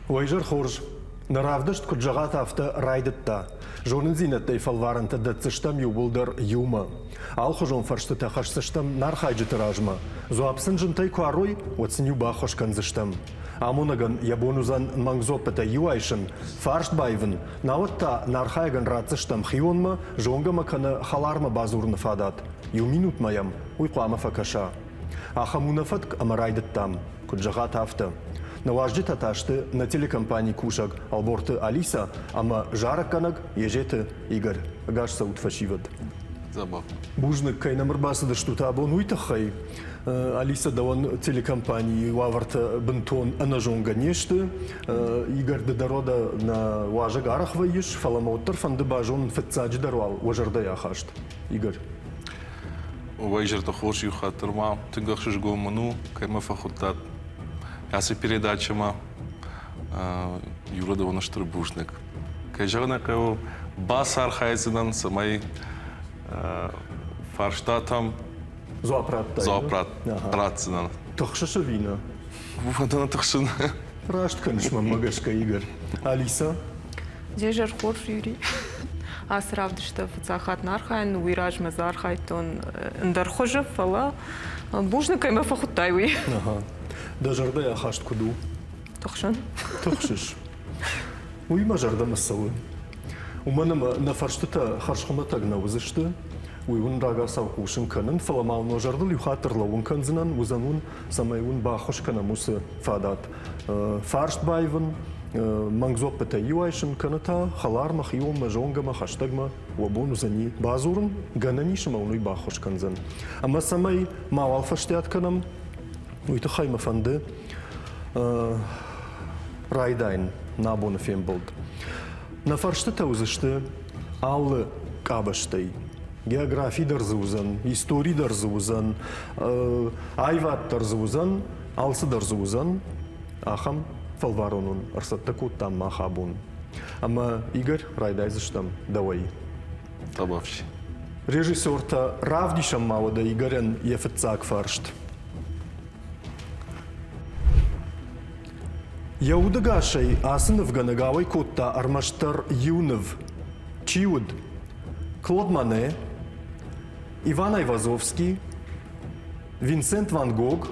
Уӕ изӕр хорз! Нӕ равдыст, куыд зӕгъат, афтӕ райдыдта. Зонындзинӕдтӕй фӕлварӕнтӕ дӕтдзыстӕм иууылдӕр иумӕ. Алыхуызон фӕрстытӕ хӕсдзыстӕм нӕ архайджыты размӕ. Дзуапп сын зынтӕй куы арой, уӕд сын-иу баххуыс кӕндзыстӕм. Амонӕгӕн йӕ бон уыдзӕн мӕнг дзуаппытӕ иу айсын, фарст баивын, науӕд та нӕ архайӕгӕн ратдзыстӕм хионмӕ, зонгӕмӕ кӕнӕ хӕлармӕ бадзурыны фадат. Иу минутмӕ йӕм уый хъуамӕ фӕкӕса. Ахӕм у нӕ фӕтк ӕмӕ райдыдтам, куыд зӕгъат, афтӕ. Нӕ уазджытӕ та сты нӕ телекомпанийы кусӕг Ӕлборты Алиса ӕмӕ зарӕггӕнӕг Езеты Игорь. Ӕгас цӕут, фӕсивӕд! Дзӕбӕх. Бузныг, кӕй нӕм ӕрбацыдыстут абон, уый тыххӕй. Алиса, дӕуӕн телекомпанийы уавӕртӕ бынтон ӕнӕзонгӕ не сты. Игорь, ды дӕр уӕдӕ нӕ уазӕг арӕх вӕййыс, фӕлӕ мӕ уӕддӕр фӕнды базонын фыццаджыдӕр уал уӕ зӕрдӕйы ахаст. Игорь. Уӕ изӕрты хорз иу хатт дӕр ма тынг ӕхсызгон мын у, кӕй мӕ фӕхуыдтат ацы передачӕмӕ. Юра, дӕуӕн стыр бузныг. Кӕй зӕгъын ӕй хъӕуы, бацархайдзынӕн, цӕмӕй фарстатӕм дзуапп радтай. Дзуапп ратдзынӕн. Тыхсыс ӕви нӕ? Уӕдӕ тыхсын. Раст кӕныс мӕнмӕ гӕсгӕ, Игорь. Алиса? Де зӕр хорз, Юрий. Ацы равдысты фыццаг хатт нӕ архайын, уый размӕ дзы архайдтон ӕндӕр хуызы, фӕлӕ бузныг, кӕй мӕ фӕхуыдтай, уый. Ага. Дӕ зӕрдӕйы ахаст куыд у? Тыхсын. Тыхсыс. Уый мӕ зӕрдӕмӕ цӕуы. Уымӕн ӕмӕ нӕ фӕрстытӕ хӕрзхуымӕтӕг нӕ уыдзысты, уый уын рагацау хъусын кӕнын, фӕлӕ ма уын уӕ зӕрдыл иу хатт ӕрлӕууын кӕндзынӕн, уыдзӕн уын, цӕмӕй уын баххуыс кӕнӕм уыцы фадат. Фарст баивын, мӕнг дзуаппытӕ иу айсын кӕнӕ та хӕлармӕ, хионмӕ, зонгӕмӕ, хӕстӕгмӕ уӕ бон уыдзӕни бадзурын, гӕнӕн ис ӕмӕ уын уый баххуыс кӕндзӕн. Ӕмӕ цӕмӕй мауал фӕстиат кӕнӕм, уый тыххӕй мӕ фӕнды райдайын нӕ абоны фембӕлд. Нӕ фӕрстытӕ уыдзысты алы къабӕзтӕй. Географи дӕр дзы уыдзӕн, истори дӕр дзы уыдзӕн, аивад дӕр дзы уыдзӕн, алцы дӕр дзы уыдзӕн. Ахӕм фӕлварон уын ӕрцӕттӕ кодтам мах абон. Ӕмӕ, Игорь, райдайдзыстӕм дӕуӕй. Табафси. Режиссертӕ равдисӕм ма уӕдӕ Игорӕн йӕ фыццаг фарст. Йӕ удӕгасӕй ацы нывгӕнӕг ауӕй кодта ӕрмӕстдӕр иу ныв. Чи уыд? Клод Мане, Иван Айвазовский, Винсент Ван Гог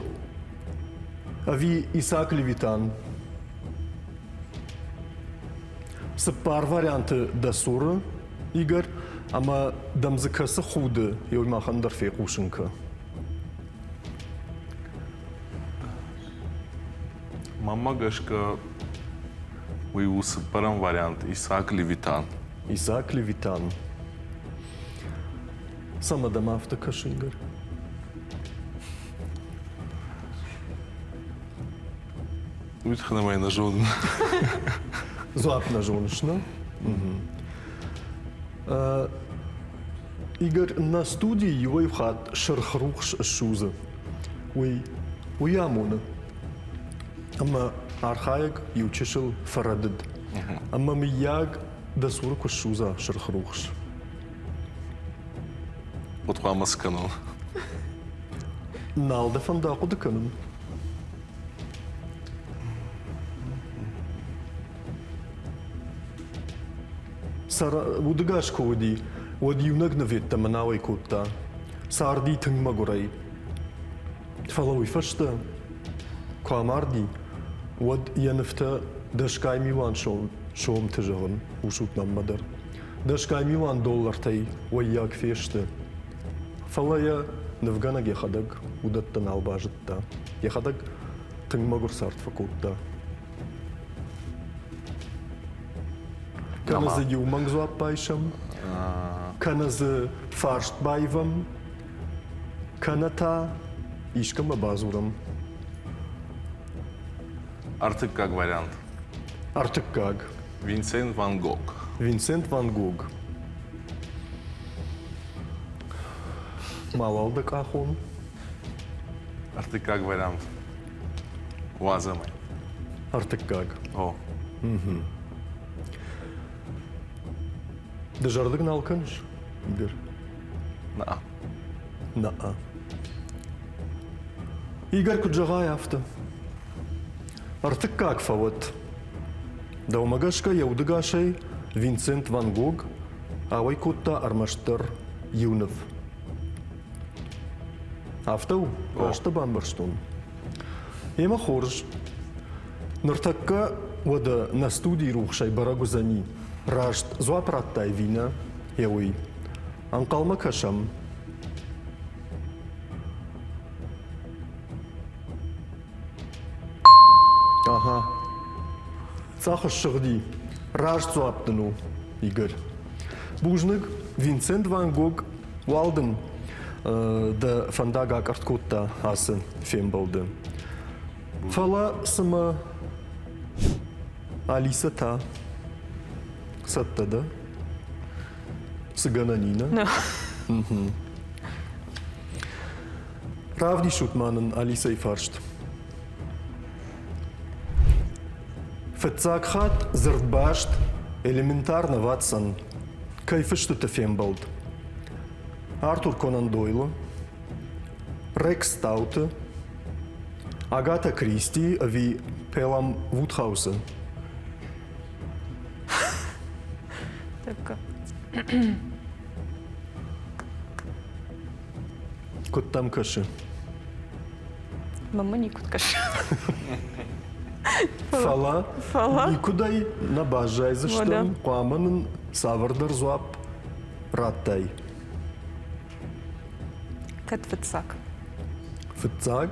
ӕви Исаак Левитан? Цыппар варианты дӕ цуры, Игорь, ӕмӕ дӕм дзы кӕцы худы, уый махӕн дӕр фехъусын кӕ. Мӕнмӕ гӕсгӕ, уый у цыппӕрӕм вариант Исаак Левитан. Исаак Левитан. Цӕмӕ дӕм афтӕ кӕсы, Игорь? Уый тыххӕй ӕмӕ нӕ зонын. Дзуапп нӕ зоныс, нӕ? Игорь, нӕ студийы иуӕй хатт сырх рухс ссудзы. Уый уый амоны, ӕмӕ архайӕг иу чысыл фӕрӕдыд. Ӕмӕ мыййаг дӕ цуры куы ссудза сырх рухс. Куыд хъуамӕ скӕнон? Нал дӕ фӕнды ахъуыды кӕнын? Удыгас куы уыди, уӕд иунӕг ныв йеддӕмӕ нӕ ауӕй кодта. Царди тынг мӕгуырӕй. Фӕлӕ уый фӕстӕ, куы амарди, уӕд йӕ нывтӕ дӕсгай милуан сомты, зӕгъын, хъусут мӕнмӕ дӕр, дӕсгай милуан доллартӕй уӕййаг фесты. Фӕлӕ йӕ нывгӕнӕг йӕхӕдӕг уыдӕттӕ нал базыдта. Йӕхӕдӕг тынг мӕгуыр цард фӕкодта. Кӕнӕ дзы иу мӕнг дзуапп байсӕм, кӕнӕ дзы фарст баивӕм, кӕнӕ та искӕмӕ бадзурӕм. Ӕртыккаг вариант. Ӕртыккаг. Винсент Ван Гог. Винсент Ван Гог. Мауал дӕ къахон. Ӕртыккаг вариант. Уадзӕм ӕй. Ӕртыккаг. О. Угу. Дызӕрдыг нал кӕныс, Игорь? Наа. Наа. Игорь куыд зӕгъай, афтӕ. Ӕртыккаг фӕуӕд. Дӕумӕ гӕсгӕ йӕ удыгасӕй Винсент Ван Гог ауӕй кодта ӕрмӕстдӕр иу ныв. Афтӕ у, раст дӕ бамбӕрстон. Емӕ хорз. Ныртӕккӕ уӕдӕ нӕ студийы рухсӕй бӕрӕг уыдзӕни, раст дзуапп радтай ӕви нӕ, йӕ уый. Ӕнхъӕлмӕ кӕсӕм. Ага. Цъӕх ссыгъди. Раст дзуапп дын у, Игорь. Бузныг, Винсент Ван Гог уал дын дӕ фӕндаг акъӕртт кодта ацы фембӕлды. Фӕлӕ цымӕ Алисӕ та цӕттӕ дӕ? Цы гӕнӕн и, нӕ? Равдисут ма нын Алисӕйы фарст. Фыццаг хатт дзырдбаст элементарно Ватсон кӕй фыстыты фембӕлд? Артур Конан Дойлы, Рекс Стауты, Агата Кристи ӕви Пелам Вудхаусы? Так. Куыд дӕм кӕсы? Мӕнмӕ никуыд кӕсы. Фӕлӕ, Фӕлӕ никуыдӕй нӕ баззайдзыстӕм, хъуамӕ нын цавӕрдӕр дзуапп радтай. Кӕд фыццаг? Фыццаг?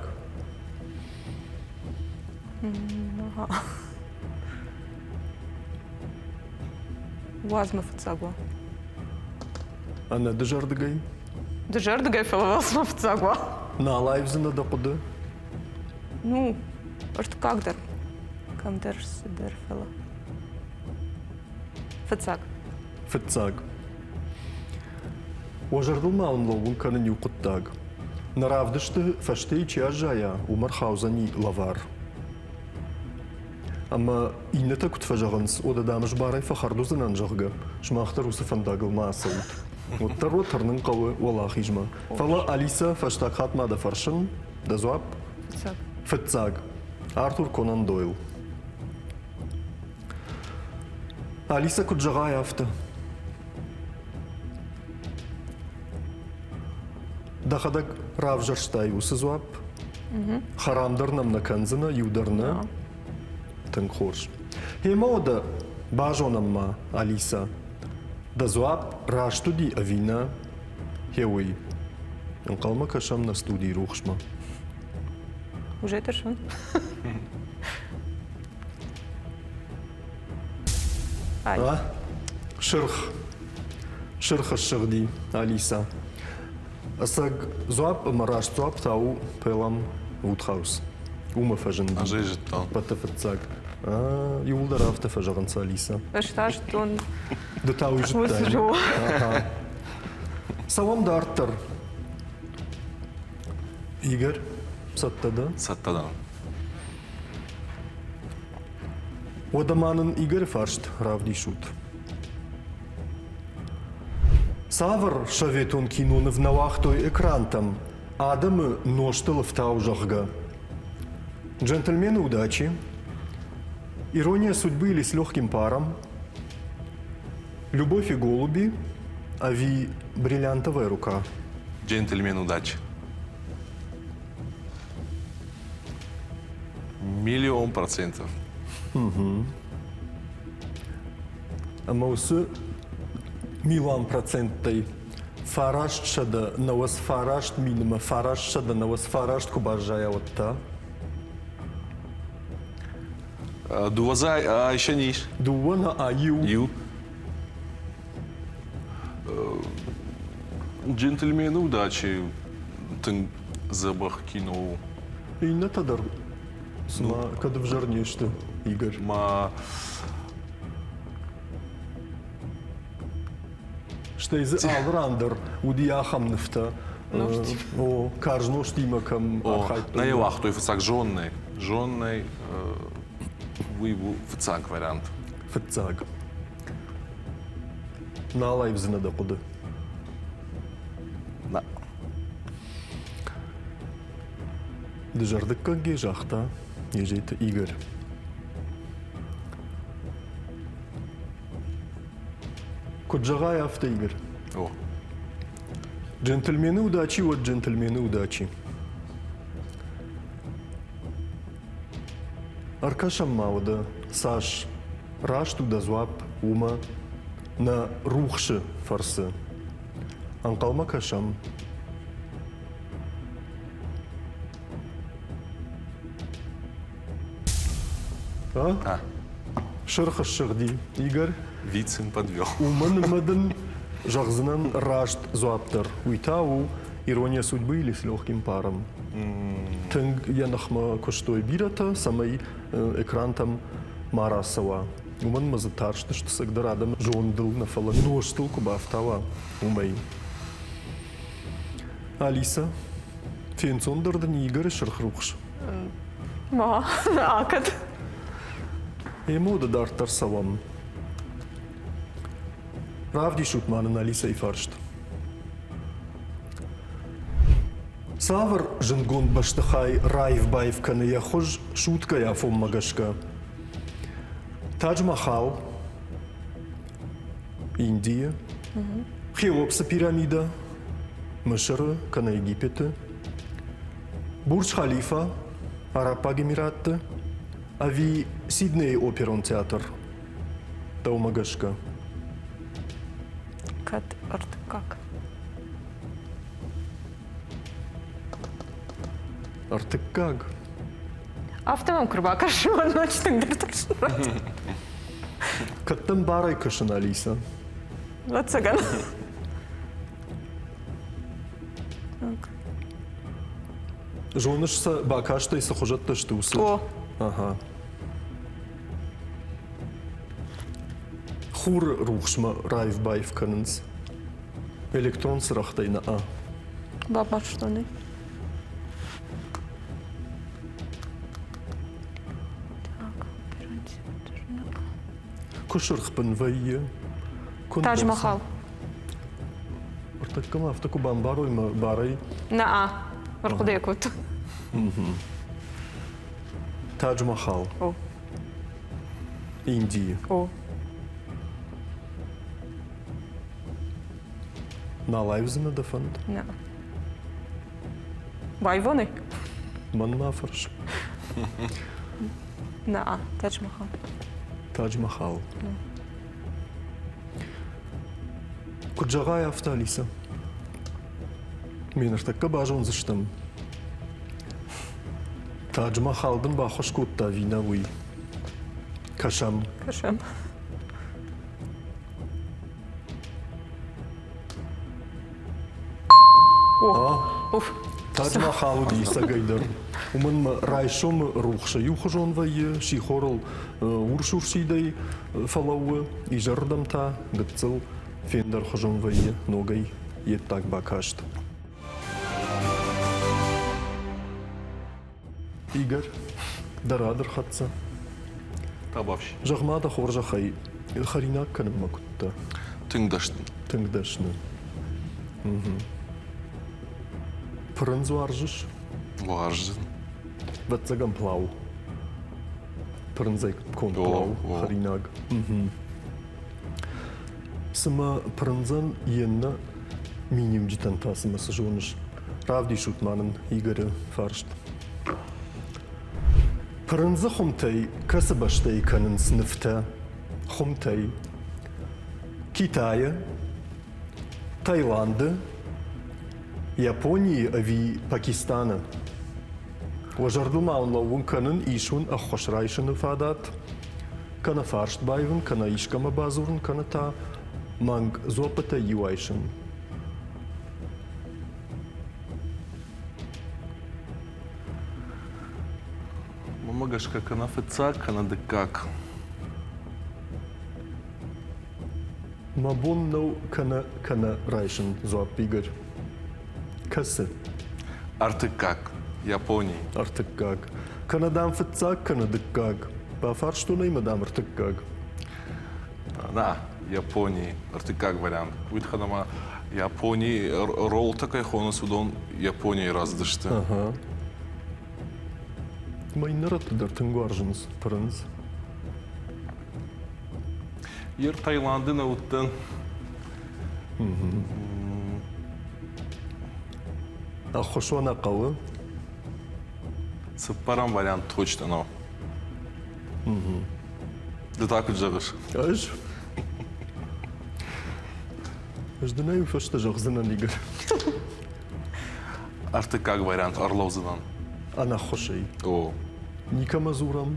Уадз мӕ фыццаг уа. Ӕнӕ дызӕрдыгӕй? Дызӕрдыгӕй, фӕлӕ уадз мӕ фыццаг уа. Нал аивдзынӕ дӕ хъуыды? Ну, ӕртыккаг дӕр. Кӕмдӕр цыдӕр, фӕлӕ. Фыццаг. Фыццаг. Уӕ зӕрдыл ма уын лӕууын кӕнын иу хъуыддаг. Нӕ равдысты фӕстейы чи аззайа, уымӕ рхаудзӕни лӕвар. Ӕмӕ иннӕтӕ куыд фӕзӕгъынц, уӕдӕ дам ӕз барӕй фӕхӕрд уыдзынӕн, зӕгъгӕ, сымах дӕр уыцы фӕндагыл ма ацӕут. Уӕддӕр уӕ тырнын хъӕуы уӕлахизмӕ. Фӕлӕ, Алисӕ, фӕстаг хатт ма дӕ фӕрсын, дӕ дзуапп? Фыццаг. Фыццаг. Артур Конан Дойл. Алисӕ куыд зӕгъай, афтӕ. Дӕхӕдӕг равзӕрстай уыцы дзуапп? Хӕрам дӕр нӕм нӕ кӕндзынӕ, иу дӕр нӕ. Тынг хорз. Гъемӕ уӕдӕ базонӕм ма, Алисӕ, дӕ дзуапп раст уыди ӕви нӕ? Гъе уый. Ӕнхъӕлмӕ кӕсӕм нӕ студийы рухсмӕ. Уже тӕрсын. А? Сырх. Сырх ссыгъди Алиса. Ӕцӕг дзуапп ӕмӕ раст дзуапп та у Пелам Вудхаус. Уымӕ фӕзынди. Ӕз ӕй зыдтон. Ӕппӕты фыццаг. Иууылдӕр афтӕ фӕзӕгъынц Алиса. Ӕз та зыдтон. Ды та уый зыдтай. Цӕуӕм дарддӕр. Игорь, цӕттӕ дӕ? Цӕттӕ дӕн. Уӕдӕ ма нын Игоры фарст равдисут. Цавӕр советон киноныв нӕ уагътой экрантӕм адӕмы нозтыл ӕфтау, зӕгъгӕ? Джентльмены удачи, Ирония судьбы или с легким паром, Любовь и голуби ӕви Бриллиантовая рука? Джентльмен удачи. Миллион процентов. Ӕмӕ уыцы милуан проценттӕй 999 минмӕ 999 куы баззайа, уӕд та? Дыууӕ дзы айсӕн ис? Дыууӕ нӕ, иу. Иу. Джентльмены удачи тынг дзӕбӕх кино у. Иннӕтӕ дӕр цыма кӕд ӕвзӕр не сты, Игорь. Ма Стӕй дзы алы ран дӕр уыди ахӕм нывтӕ. О, карз нозтимӕ кӕм архайдтой. Нӕ йӕ уагътой фыццаг зоннӕй. Зоннӕй уый у фыццаг вариант. Фыццаг. Нал аивдзынӕ дӕ хъуыды? Нӕ. Дызӕрдыггаг загъта Езеты Игорь. Куыд зӕгъай, афтӕ, Игорь. О. Джентльмены удачи уӕд джентльмены удачи. Ӕркӕсӕм ма уӕдӕ, цас раст у дӕ дзуапп, уымӕ нӕ рухсы фӕрцы. Ӕнхъӕлмӕ кӕсӕм. А? Сырх ссыгъди, Игорь. Вид сын подвел. Уымӕн ӕмӕ дын зӕгъдзынӕн раст дзуапп дӕр. Уый та у ирония судьбы или с легким паром. Тынг йӕ ныхмӕ куыстой бирӕтӕ, цӕмӕй экрантӕм ма рацӕуа. Уымӕн ӕмӕ дзы тарстысты цӕгдӕр адӕмы зондыл нӕ, фӕлӕ нозтыл куы бафтауа, уымӕй. Алиса, фенцондӕр дын Игоры сырх рухс? Ма, акӕд. Эмоды дарддӕр цӕуӕм. Равдисут ма нын Алисӕйы фарст. Цавӕр зындгонд бӕстыхай раив-баив кӕны йӕ хуыз суткӕйы афонмӕ гӕсгӕ? Тадж-Махал, Индийы, Хеопсы пирамидӕ, Мысыры кӕнӕ Египеты, Бурдж-Халифа, Араббаг Эмиратты ӕви Сиднейы оперон театр? Дӕумӕ гӕсгӕ? Кӕд ӕртыккаг. Ӕртыккаг? Афтӕ мӕм куы рбакӕсы, уӕд ноджы тынгдӕр тыхсын. Кӕд дӕм барӕй кӕсын, Алиса? Ӕвӕццӕгӕн. Зоныс сӕ бакастӕй цы хуызӕттӕ сты уыцы? О. Ага. Хуры рухсмӕ раив-баив кӕнынц. Электрон цырӕгътӕй нӕ. Бабарстон ӕй. Куы сырхбын вӕййы, куы Тадж-Махал. Ӕртӕккӕ ма афтӕ куы бамбарой мӕ барӕй. Нӕ, ӕрхъуыды кодтон. Тадж-Махал. О. Индийы. О. Нал аивдзынӕ дӕ фӕнд? Нӕ. Байвоны? Мӕнмӕ фӕрс. Нӕ, Тадж-Махал. Тадж-Махал. Куыд зӕгъай, афтӕ, Алиса. Ме ныртӕккӕ базондзыстӕм. Тадж-Махал дын баххуыс кодта ӕви нӕ, уый. Кӕсӕм. Кӕсӕм. Тадж-Махал уыди ӕцӕгӕйдӕр. Уымӕн мӕ райсомы рухсы иухуызон вӕййы, сихорыл урс-урсидӕй фӕлӕууы, изӕрырдӕм та гыццыл фендӕрхуызон вӕййы ногӕй йе ддаг бакаст. Игорь, дӕ рад ӕрхӕццӕ. Табавщи. Зӕгъ-ма дӕ хорзӕхӕй, хӕринаг кӕнынмӕ куыд дӕ? Тынг дӕсны. Тынг дӕсны. Пырындз уарзыс? Уарзын. Ӕвӕццӕгӕн плау. Пырындзӕй конд плау, хӕринаг. Цымӕ пырындзӕн йе ннӕ миниуджытӕн та цымӕ цы зоныс? Равдисут ма нын Игоры фарст. Пырындзы хуымтӕй кӕцы бӕстӕйы кӕнынц нывтӕ? Хуымтӕй. Китайы, Таиланды, Японийы ӕви Пакистаны? Уӕ зӕрдыл ма уын лӕууын кӕнын, ис уын ӕххуыс райсыны фадат, кӕнӕ фарст баивын, кӕнӕ искӕмӕ бадзурын, кӕнӕ та мӕнг дзуӕппытӕй иу айсын. Мӕнмӕ гӕсгӕ кӕнӕ фыццаг, кӕнӕ дыккаг. Мӕ бон нӕу кӕнӕ кӕнӕ райсын дзуапп, Игорь. Кӕцы? Ӕртыккаг. Япони. Ӕртыккаг. Кӕнӕ дам фыццаг, кӕнӕ дыккаг. Бафарстон ӕй, мӕ дам ӕртыккаг. На, Японийы ӕртыккаг вариант. Уый тыххӕй ӕмӕ Японийы роллтӕ кӕй хонынц, уыдон Японийы рацыдысты. Ага. Мӕ иннӕ рӕтты дӕр тынг уарзынц пырындз. Ер Таиланды нӕ уыдтӕн. Ӕххуыс уӕ нӕ хъӕуы? Цыппӕрӕм вариант точно нӕу. Ды та куыд зӕгъыс? Ӕз? Ӕз дын ӕй фӕстӕ зӕгъдзынӕн, Игорь. Ӕртыккаг вариант ӕрлӕудзынӕн. Ӕнӕххуысӕй. О. Никӕмӕ дзурӕм,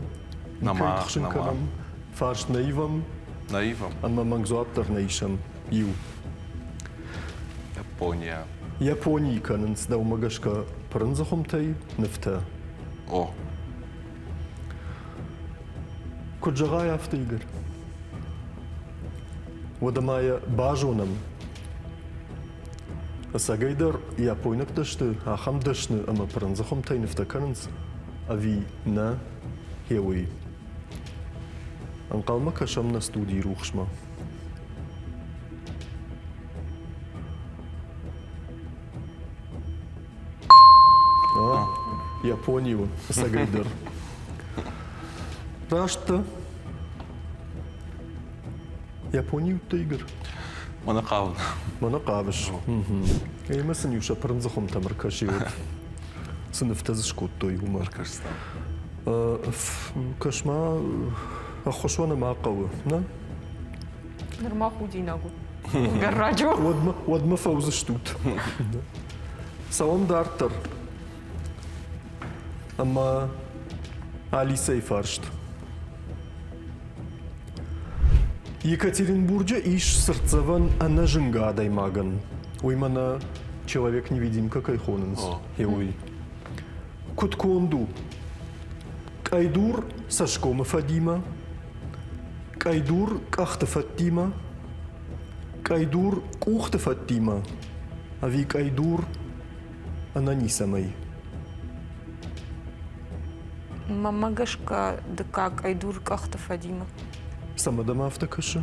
никӕй тыхсын кӕнӕм, фарст нӕ ивӕм. Нӕ ивӕм. Ӕмӕ мӕнг дзуапп дӕр нӕ исӕм. Иу. Япония. Японийы кӕнынц дӕумӕ гӕсгӕ пырындзы хуымтӕй нывтӕ. О. Куыд зӕгъай, афтӕ, Игорь. Уӕдӕ ма йӕ базонӕм. Ӕцӕгӕйдӕр япойнӕгтӕ сты ахӕм дӕсны ӕмӕ пырындзы хуымтӕй нывтӕ кӕнынц, ӕви нӕ, гъе уый. Ӕнхъӕлмӕ кӕсӕм нӕ студийы рухсмӕ. Япони у, ӕцӕгӕйдӕр. Раст дӕ. Япони уыдтӕ, Игорь? Мӕнӕ хъавын. Мӕнӕ хъавыс. Ӕмӕ сын иу сӕ пырындзы хуымтӕм ӕркӕсиуӕд. Цы нывтӕ дзы скодтой, уымӕ. Ӕркӕсдзӕн. Кӕс-ма, ӕххуыс уӕ нӕма хъӕуы, нӕ? Нырма худинаг у. Гарраджо. Уӕдмӕ, уӕдмӕ фӕуыдзыстут. Цӕуӕм дарддӕр. Ӕмӕ Алисӕйы фарст. Екатеринбурджы ис цыртдзӕвӕн ӕнӕзынгӕ адӕймагӕн. Уый мӕнӕ человек-невидимка кӕй хонынц, уый. Куыд конд у? Къӕйдур цӕсгомы фӕдимӕ, къӕйдур къӕхты фӕдтимӕ, къӕйдур къухты фӕдтимӕ ӕви къӕйдур ӕнӕ ницӕмӕй? Мӕнмӕ гӕсгӕ дыккаг къӕйдур къӕхты фӕдимӕ. Цӕмӕ дӕм афтӕ кӕсы?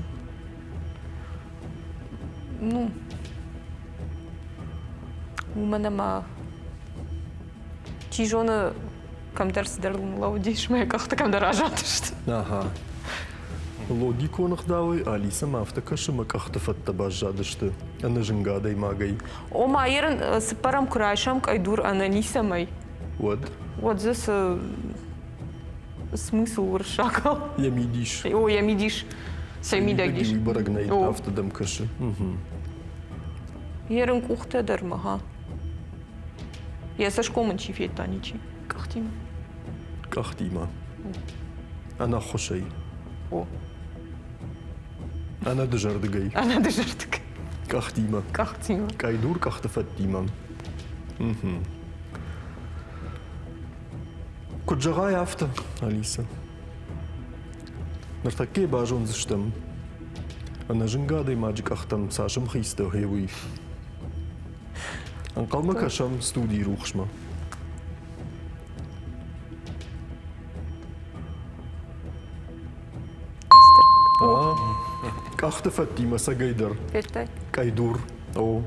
Ну, уымӕн ӕмӕ чи зоны, кӕмдӕр цыдӕр лӕудис, мӕ къӕхтӕ кӕмдӕр азадысты. Ага. Логикон ӕгъдауӕй Алисӕмӕ афтӕ кӕсы, мӕ къӕхты фӕдтӕ баззадысты ӕнӕзынгӕ адӕймагӕй. Ома, ерын цыппӕрӕм куы райсӕм къӕйдур ӕнӕ ницӕмӕй. Уӕд? Уӕд дзы цы смысл уырыссагау? Йӕ мидис. О, йӕ мидис. Цӕй мидӕг ис? Уый бӕрӕг нӕй, афтӕ дӕм кӕсы. Ерын къухтӕ дӕр ма, ха. Йӕ цӕсгом ын чи федта, ничи. Къӕхтимӕ. Къӕхтимӕ. Ӕнӕххуысӕй. О. Ӕнӕдызӕрдыгӕй. Ӕнӕдызӕрдыгӕй. Къӕхтимӕ. Къӕхтимӕ. Къӕйдур къӕхты фӕдтимӕ. Куыд зӕгъай, афтӕ, Алиса. Ныртӕккӕ йӕ базондзыстӕм, ӕнӕзынгӕ адӕймаджы къӕхтӕм цас ӕмхиц дӕ, гъе уый. Ӕнхъӕлмӕ кӕсӕм студийы рухсмӕ. Къӕхты фӕдтимӕ цӕгӕйдӕр. Федтай? Къӕйдур. О.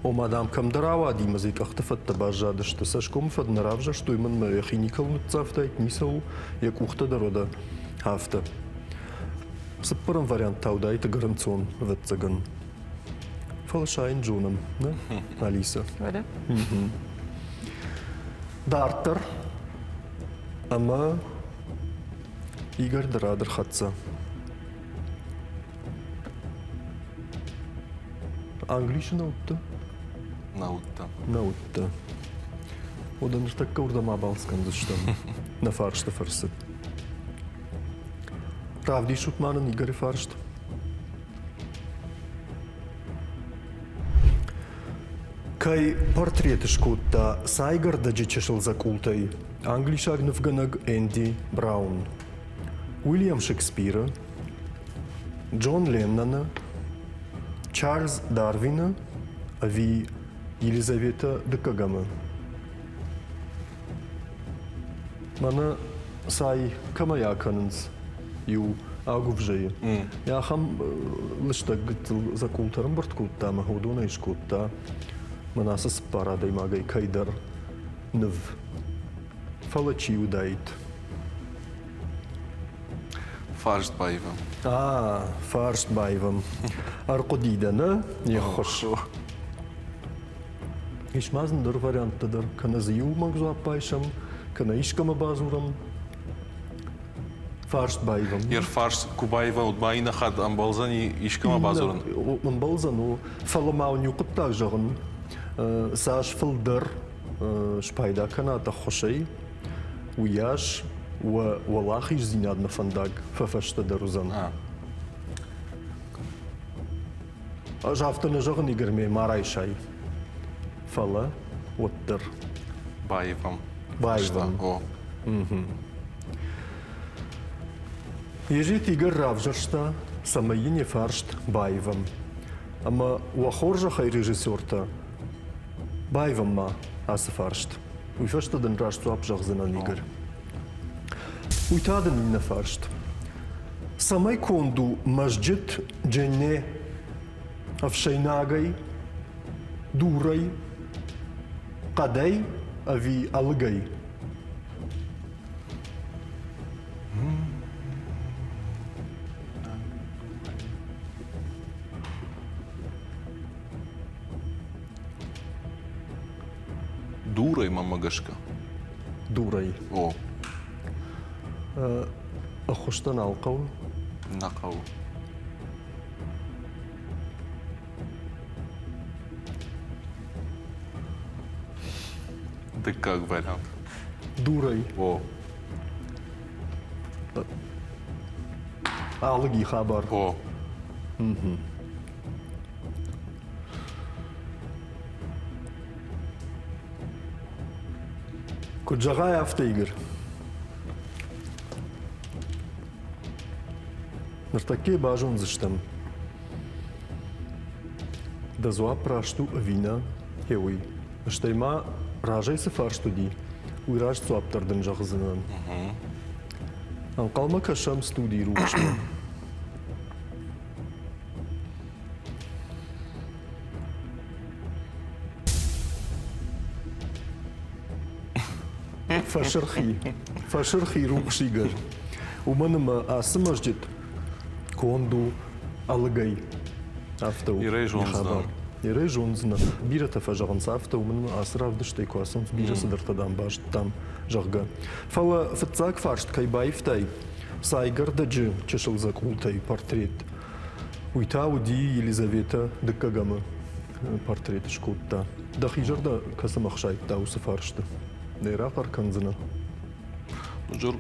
Ома, дам, кӕмдӕр ауади мӕ дзы къӕхты фӕдтӕ баззадысты. Цӕсгомы фӕд нӕ равзӕрстой, мӕнмӕ йӕхи никӕуыл ныццавтаид, ницӕуыл, йӕ къухтӕ дӕр уӕдӕ афтӕ. Цыппӕрӕм вариант та уыдаид ӕгӕр ӕнцон, ӕвӕццӕгӕн. Фӕлӕ сайын зонӕм, нӕ, Алиса? Уӕдӕ? Дарддӕр ӕмӕ Игорь дӕр ӕрхӕццӕ. Англисы нӕ уыдтӕ? Нӕ уыдтӕ. Нӕ уыдтӕ. Уӕдӕ ныртӕккӕ уырдӕм абалц кӕндзыстӕм нӕ фарсты фӕрцы. Равдисут ма нын Игоры фарст. Кӕй портрет скодта цайгӕрдӕджы чысыл дзӕкъултӕй англисаг нывгӕнӕг Энди Браун? Уильям Шекспиры, Джон Ленноны, Чарльз Дарвины ӕви Елизаветӕ Дыккӕгӕмы? Мӕнӕ цай кӕмӕй акӕнынц иу агуывзӕйы. Ахӕм лыстӕг гыццыл дзӕкъултӕ ӕрӕмбырд кодта ӕмӕ уыдонӕй скодта мӕнӕ ацы цыппар адӕймагӕй кӕйдӕр ныв. Фӕлӕ чи уыдаид? Фарст баивӕм. А, фарст баивӕм. Ӕрхъуыди дӕ, нӕ? Не ххуыс. Ис ма дзы ӕндӕр варианттӕ дӕр. Кӕнӕ дзы иу мӕнг дзуапп байсӕм, кӕнӕ искӕмӕ бадзурӕм. Фарст баивӕм. Йе рфарст куы баивӕм, уӕд ма иннӕ хатт ӕмбӕлдзӕни искӕмӕ бадзурын? Ӕмбӕлдзӕн, о. Фӕлӕ ма уын иу хъуыддаг зӕгъын. Цас фылдӕр спайда кӕнат ӕххуысӕй, уыйас уӕ уӕлахиздзинадмӕ фӕндаг фӕфӕстӕдӕр уыдзӕн. Ӕз афтӕ нӕ зӕгъын, Игорь, ма райсай, фӕлӕ уӕддӕр. Баивӕм. Баивӕм. О. Ежит Игорь равзӕрста, цӕмӕй йын йӕ фарст баивӕм. Ӕмӕ уӕ хорзӕхӕй режиссертӕ, баивӕм ма ацы фарст. Уый фӕстӕ дын раст дзуапп зӕгъдзынӕн, Игорь. Уый та дын иннӕ фарст. Цӕмӕй конд у мӕзджыт Дженне ӕфсӕйнагӕй, дурӕй, хъӕдӕй ӕви ӕлыгӕй? Дурӕй мӕмӕ гӕсгӕ. Дурӕй. О. Ӕххуыс дӕ нал хъӕуы? Нӕ хъӕуы. Дыккаг вариант. Дурӕй. О. Алыги хабар. О. Куыд зӕгъай, афтӕ, Игорь. Ныртӕккӕ базондзыстӕм, дӕ дзуапп раст у ӕви нӕ, гъе уый. Стӕй ма разӕй цы фарст уыди, уый раст дзуапп дӕр дын зӕгъдзынӕн. Ӕнхъӕлмӕ кӕсӕм студийы рухсмӕ. Фӕсырхи, фӕсырхи рухс Игорь. Уымӕн ӕмӕ ацы мӕзджыт конд у ӕлыгӕй. Афтӕ у Ирӕй зондзынӕ. Ирӕй зондзынӕ. Бирӕтӕ фӕзӕгъынц афтӕ, уымӕн ӕмӕ ацы равдыстӕй куы ацӕуынц, бирӕ цыдӕртӕ дам базыдтам, зӕгъгӕ. Фӕлӕ фыццаг фарст кӕй баивтай, цайгӕрдӕджы чысыл дзӕкъултӕй портрет, Уый та уыди Елизаветӕ дыккӕгӕмы портрет скодта. Дӕхи зӕрдӕ кӕцымӕ хсайдта уыцы фарсты? Нӕ рахъӕр кӕндзынӕ? Джор,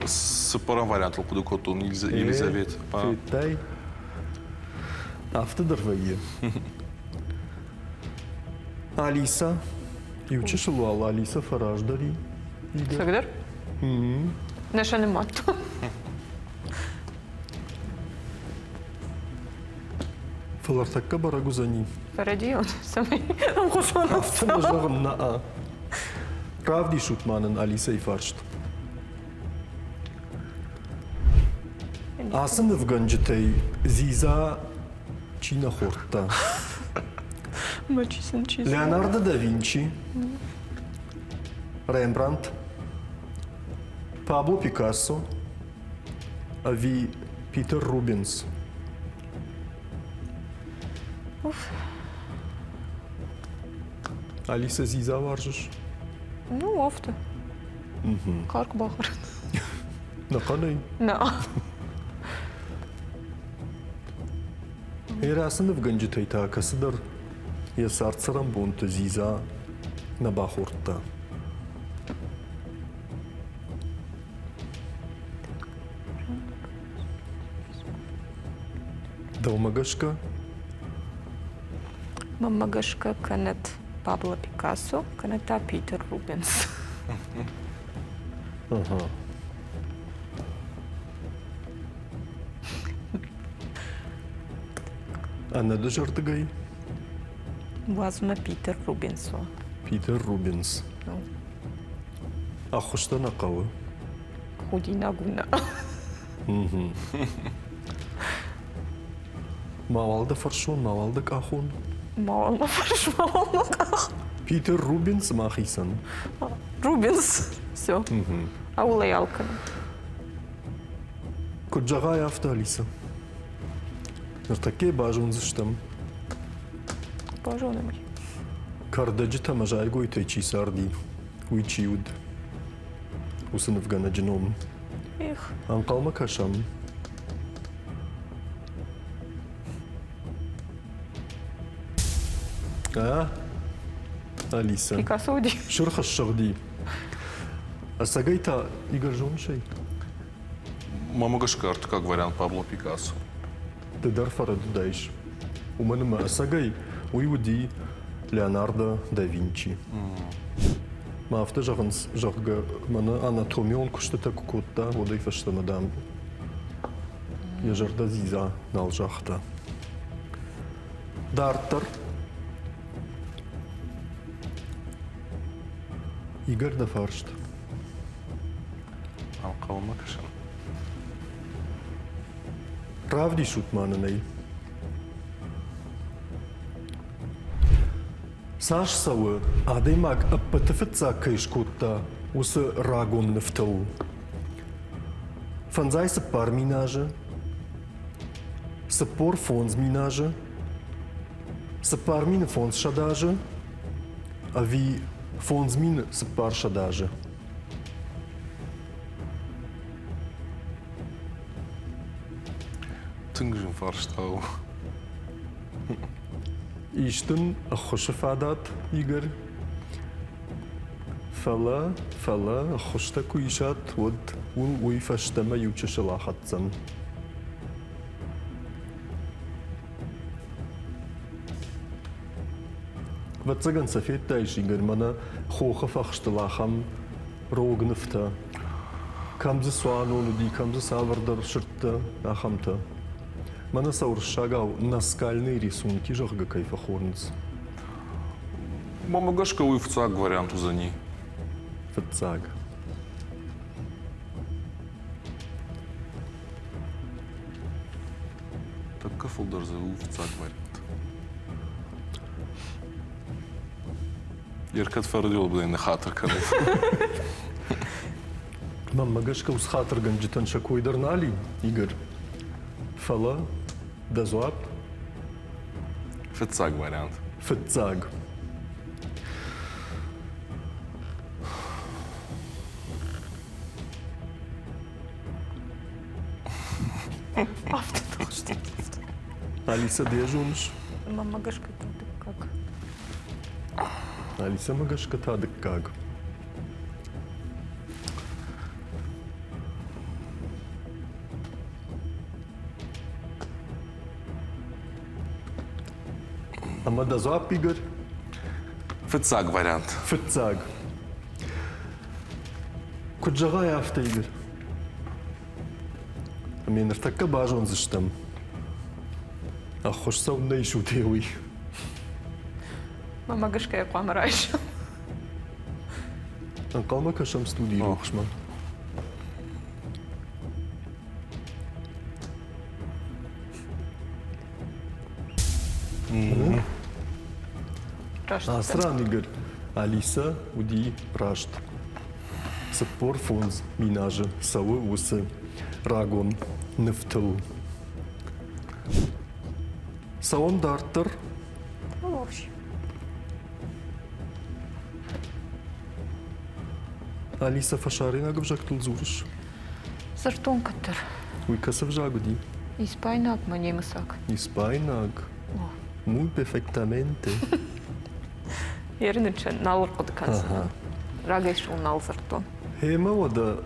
цыппӕрӕм вариантыл хъуыды кодтон Елизавет. Федтай? Афтӕ дӕр вӕййы. Алиса, иу чысыл уал Алиса фӕраздӕр и. Цӕгдӕр? Нӕ сӕ нымадтон. Фӕлӕ ӕртӕккӕ бӕрӕг уыдзӕни. Фӕрӕдийон, цӕмӕй ӕмхуызон Афтӕ нӕ зӕгъын, нӕ. Равдисут ма нын Алисӕйы фарст. Ацы нывгӕнджытӕй дзидза чи нӕ хордта? Леонардо да Винчи, Рембрандт, Пабло Пикассо, ӕви Питер Рубенс? Уф. Алиса дзидза уарзыс? Ну, афтӕ. Карк бахӕрын. Нӕхъӕнӕй? Нӕ. Ацы нывгӕнджытӕй та кӕцыдӕр йӕ цард-цӕрӕнбонты дзидза нӕ бахордта. Дӕумӕ гӕсгӕ? Мӕнмӕ гӕсгӕ кӕнӕт Пабло Пикассо, кӕнӕ та Питер Рубенс. Ага. Ӕнӕдызӕрдыгӕй? Уадз мӕ Питер Рубенс уа. Питер Рубенс. Ӕххуыс дӕ нӕ хъӕуы? Худинаг у нӕ. Мауал дӕ фӕрсон, мауал дӕ къахон? Мауал мӕ фӕрс, мауал мӕ къах. Питер Рубенс мӕхицӕн. Рубенс. Все. Ауыл ӕй алкӕнӕм. Куыд зӕгъай, афтӕ, Алиса. Ныртӕккӕ базондзыстӕм. Базонӕм ӕй. Кӕрдӕджытӕ ӕмӕ зайгойтӕй чи царди, уый чи уыд? Уыцы нывгӕнӕджы ном. Эх. Ӕнхъӕлмӕ кӕсӕм. А? Алиса. Пикассо уыди. Сырх ссыгъди. Ӕцӕгӕй та Игорь зоныс ӕй? Мӕмӕ гӕсгӕ ӕртыккаг вариант Пабло Пикассо. Ды дӕр фӕрӕдыдаис. Уымӕн ӕмӕ ӕцӕгӕй уый уыди Леонардо да Винчи. Мӕ афтӕ зӕгъынц, зӕгъгӕ, мӕнӕ анатомион куыстытӕ куы кодта, уӕдӕй фӕстӕмӕ, дам, йӕ зӕрдӕ дзидза нал загъта. Дарддӕр Игорь дӕ фарст. Ӕнхъӕлмӕ кӕсӕм. Равдисут ма нын ӕй. Цас цӕуы, адӕймаг ӕппӕты фыццаг кӕй скодта, уыцы рагон нывтыл? 54 мин азы, 45 мин азы, 4500 азы ӕви 5400 азы? Тынг зын фарста у. Ис дын ӕххуысы фадат, Игорь? Фӕлӕ, фӕлӕ ӕххуыстӕ куы исат, уӕд уыл уый фӕстӕмӕ иу чысыл ахӕцдзӕн. Ӕвӕццӕгӕн сӕ федтаис, Игорь, мӕнӕ хохы фӕхстыл ахӕм рог нывтӕ. Кӕм дзы цуанон уыди, кӕм дзы цавӕрдӕр сырдтӕ, ахӕмтӕ. Мӕнӕ сӕ уырыссагау наскальные рисунки, зӕгъгӕ, кӕй фӕхонынц. Мӕнмӕ гӕсгӕ уый фыццаг вариант уыдзӕни. Фыццаг. Тӕккӕ фылдӕр дзы у фыццаг вариант. Еркӕд фӕрдиол ныххатыр кӕнут. Мӕнмӕ гӕсгӕ уыцы хатыргӕнджытӕн сӕ кой дӕр нал и, Игорь. Фӕлӕ дӕ дзуапп? Фыццаг вариант. Фыццаг. Афтӕ тыхст. Алиса, ды йӕ зоныс? Мӕнмӕ гӕсгӕ та дыккаг. Алисӕмӕ гӕсгӕ та дыккаг. Ӕмӕ дӕ дзуапп, Игорь? Фыццаг вариант. Фыццаг. Куыд зӕгъай, афтӕ, Игорь. Ӕмӕ ныртӕккӕ базондзыстӕм, ӕххуыс цӕуылнӕ исут уый. Мӕнмӕ гӕсгӕ йӕ хъуамӕ райсӕм. Ӕнхъӕлмӕ кӕсӕм студийы рухсмӕ. Ацы ран Игорь Алиса уыди раст. 45 мин азы цӕуы уыцы рагон нывтыл. Цӕуӕм дарддӕр. Алиса, фӕсарӕйнаг ӕвзӕгтыл дзурыс? Дзырдтон кӕддӕр. Уый кӕцы взаг уыди? Испайнаг мӕ немыцаг. Испайнаг? Muy perfectamente. Ерынычы нал ӕрхъуыды кӕндзынӕн. Рагӕй сыл нал дзырдтон. Гъемӕ уӕдӕ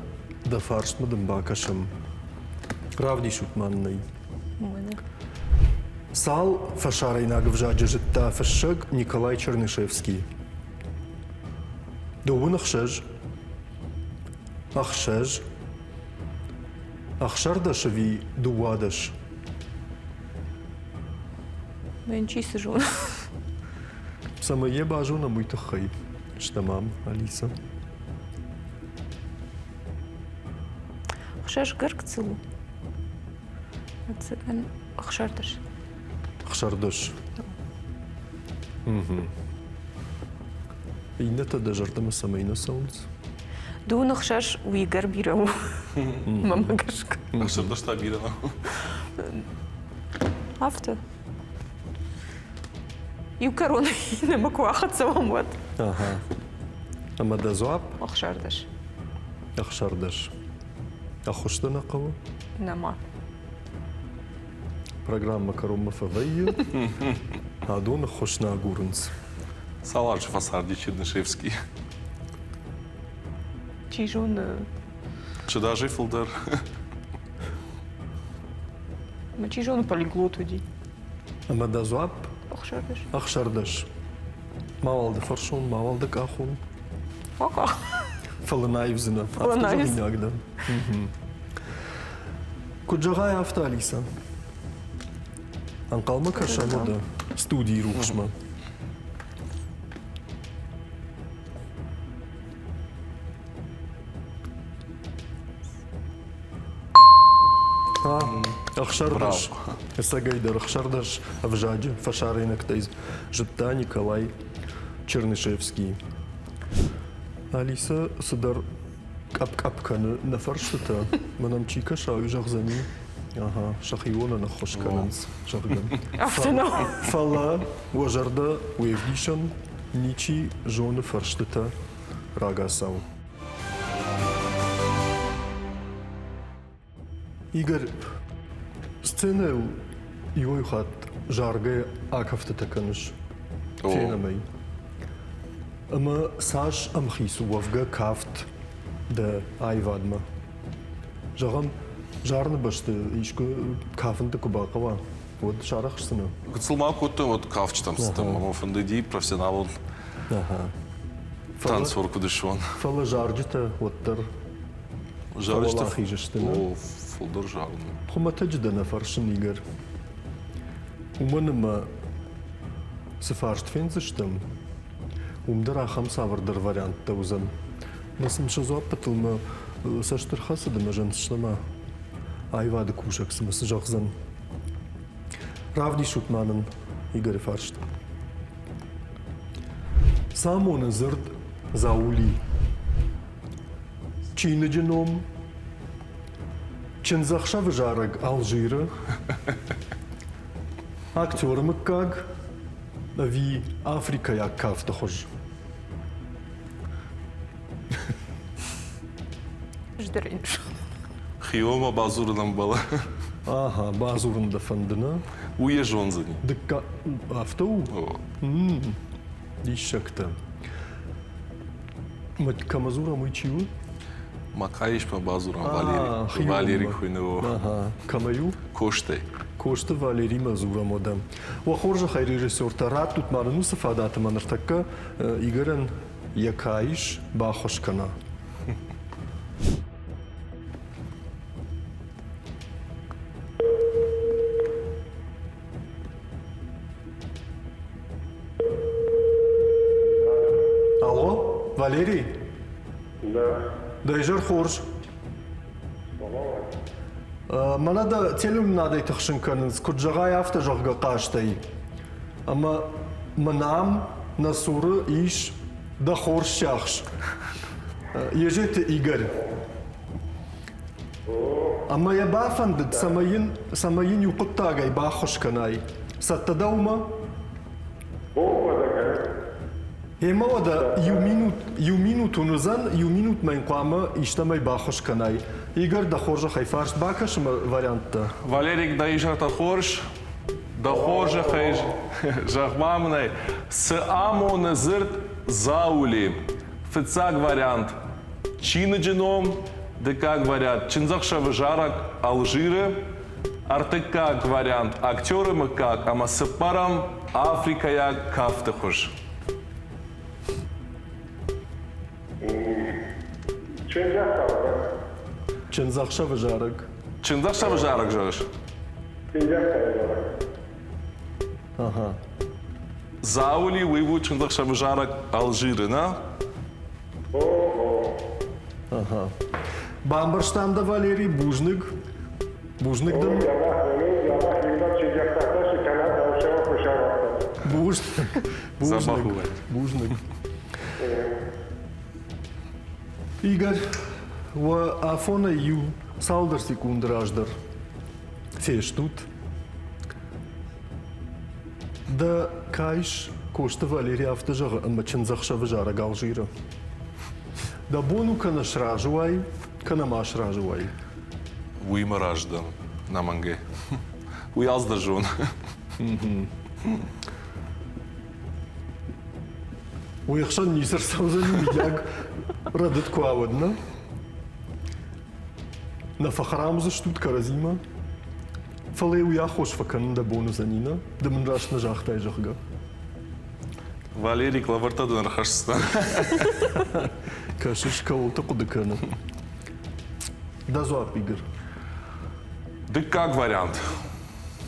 дӕ фарстмӕ дын бакӕсӕм. Равдисут ма нын ӕй. Цал фӕсарӕйнаг ӕвзаджы зыдта фыссӕг Николай Чернышевский? Дыууын ӕхсӕз, ӕхсӕз, ӕхсӕрдӕс ӕви дыууадӕс? Мӕн чи цы зоны? Цӕмӕй йӕ базонӕм, уый тыххӕй стӕм ам, Алиса. Ӕхсӕз гӕркцыл у. Ӕцӕгӕн ӕхсӕрдӕс. Ӕхсӕрдӕс. Угу. Иннӕтӕ дӕ зӕрдӕмӕ цӕмӕй нӕ цӕуынц? Дыууын ӕхсӕз уый ӕгӕр бирӕ у, мӕнмӕ гӕсгӕ. Ӕхсӕрдӕс та бирӕ нӕу. Афтӕ. Иу кӕронӕй иннӕмӕ куы ахӕццӕ уӕм, уӕд. Ага. Ӕмӕ дӕ дзуапп? 16. 16. Ӕххуыс дӕ нӕ хъӕуы? Нӕма. Программӕ кӕронмӕ фӕвӕййы. Адон ӕххуыс нӕ агурынц. Цал азы фӕцарди Чернышевский? Чи зоны. Чи даже фылдӕр. Ма чи зоны полиглот уыди. Ӕмӕ дӕ дзуапп? 16. 16. Мауал дӕ фӕрсон, мауал дӕ къахон. Акъах. Фӕлӕ нӕ аивдзынӕ. Афтӕ зӕгъинаг дӕн. Куыд зӕгъай, афтӕ, Алиса. Ӕнхъӕлмӕ кӕсӕм уӕдӕ студийы рухсмӕ. 16. Ӕцӕгӕйдӕр 16 ӕвзаджы фӕсарӕйнӕгтӕй зыдта Николай Чернышевский. Алиса цыдӕр къӕпп-къӕпп кӕны нӕ фӕрстытӕ. Мӕн ӕм чи кӕса, уый зӕгъдзӕни, ага, сӕхионӕн ӕххуыс кӕнынц, зӕгъгӕ. Афтӕ нӕу. Фӕлӕ уӕ зӕрдӕ уе вдисӕн, ничи зоны фӕрстытӕ рагацау. Игорь, сценӕйыл иуӕй хатт заргӕ акӕфтытӕ кӕныс, фенӕм ӕй. Ӕмӕ цас ӕмхиц у уӕвгӕ кафт дӕ аивадмӕ? Зӕгъӕм, зарыны бӕсты искуы кафынты куы бахъӕуа, уӕд сарӕхсдзынӕ? Гыццыл ма кодтон, уӕд кафджытӕм цыдтӕн, ӕмӕ фӕндыди профессионалон танцор куыд суон. Фӕлӕ зарджытӕ уӕддӕр фӕуӕлахиз сты, нӕ? О, фылдӕр зарын. Хуымӕтӕджы дӕ нӕ фӕрсын, Игорь. Уымӕн ӕмӕ цы фарст фендзыстӕм, уым дӕр ахӕм цавӕрдӕр варианттӕ уыдзӕн. Мӕ сын сӕ дзуаппытыл мӕ цӕст ӕрхӕцыд ӕмӕ зӕндзыстӕм аивады кусӕг цымӕ цы зӕгъдзӕн. Равдисут ма нын Игоры фарст. Цы амоны дзырд Заули? Чиныджы ном Чындзӕхсӕвы зарӕг Алжиры, актеры мыггаг ӕви африкӕйаг кафты хуыз? Хиомӕ бадзурын ӕмбӕлы. Ага, бадзурын дӕ фӕнды, нӕ? Уый йӕ зондзӕни. Дыккаг... Афтӕ у? Диссӕгтӕ. Кӕмӕ дзурӕм, уый чи у? Макаисмӕ бадзурӕм Валерий. Валерий хуыйны. Ага. Кӕмӕй у? Костӕй. Косты Валеримӕ дзурӕм уӕдӕ. Уӕ хорзӕхӕй, режиссертӕ, раттут ма нын уыцы фадат ӕмӕ ныртӕккӕ Игорӕн йӕ каис баххуыс кӕна. Алло, Валерий? Да. Дӕ изӕр хорз. Мӕнӕ дӕ телеуынынадӕй тыхсын кӕнынц, куыд зӕгъай, афтӕ зӕгъгӕ хъазтӕй. Ӕмӕ мын ам нӕ цуры ис дӕ хорз сиахс. Езеты Игорь. Ӕмӕ йӕ бафӕндыд, цӕмӕй йын, цӕмӕй йын иу хъуыддагӕй баххуыс кӕнай. Цӕттӕ дӕ уымӕ? Гъемӕ уӕдӕ иу минут, иу минут уын уыдзӕн, иу минутмӕ йын хъуамӕ истӕмӕй баххуыс кӕнай. Игорь, дӕ хорзӕхӕй фарст бакӕсы мӕ варианттӕ. Валерик, дӕ изӕртӕ хорз. Дӕ хорзӕхӕй зӕгъ-ма мын ӕй, цы амоны дзырд «заули»? Фыццаг вариант чиныджы ном, дыккаг вариант чындзӕхсӕвы зарӕг Алжиры, ӕртыккаг вариант актеры мыггаг ӕмӕ цыппӕрӕм африкӕйаг кафты хуыз. Чындзӕхсӕвы зарӕг. Чындзӕхсӕвы зарӕг зӕгъыс? Чындзӕхсӕвы зарӕг. Ага. Заули уый у чындзӕхсӕвы зарӕг Алжиры, нӕ? Ага. Бамбӕрстам дӕ, Валерий, бузныг. Бузныг дын. Бузныг. Бузныг. Бузныг. Игорь, уӕ афонӕй иу цалдӕр секунды раздӕр фестут. Дӕ кайс Косты Валери афтӕ зӕгъы ӕмӕ чындзӕхсӕвы зарӕг Алжиры. Дӕ бон у кӕнӕ сразы уай, кӕнӕ ма сразы уай. Уыимӕ разы дӕн, нӕмӕнгӕй. Уый алцыдӕр зоны. Уе хсӕн ницы рцӕудзӕни, мыййаг, рӕдыд куы ауад, нӕ? Нӕ фӕхӕрам уыдзыстут кӕрӕдзимӕ? Фӕлӕ уый аххос фӕкӕнын дӕ бон уыдзӕни, нӕ? Ды мын раст нӕ загътай, зӕгъгӕ. Валерик, лӕвӕрттӕ дын ӕрхӕсдзынӕн. Кӕсыс, кӕуылты хъуыды кӕны. Дӕ дзуапп, Игорь. Дыккаг вариант.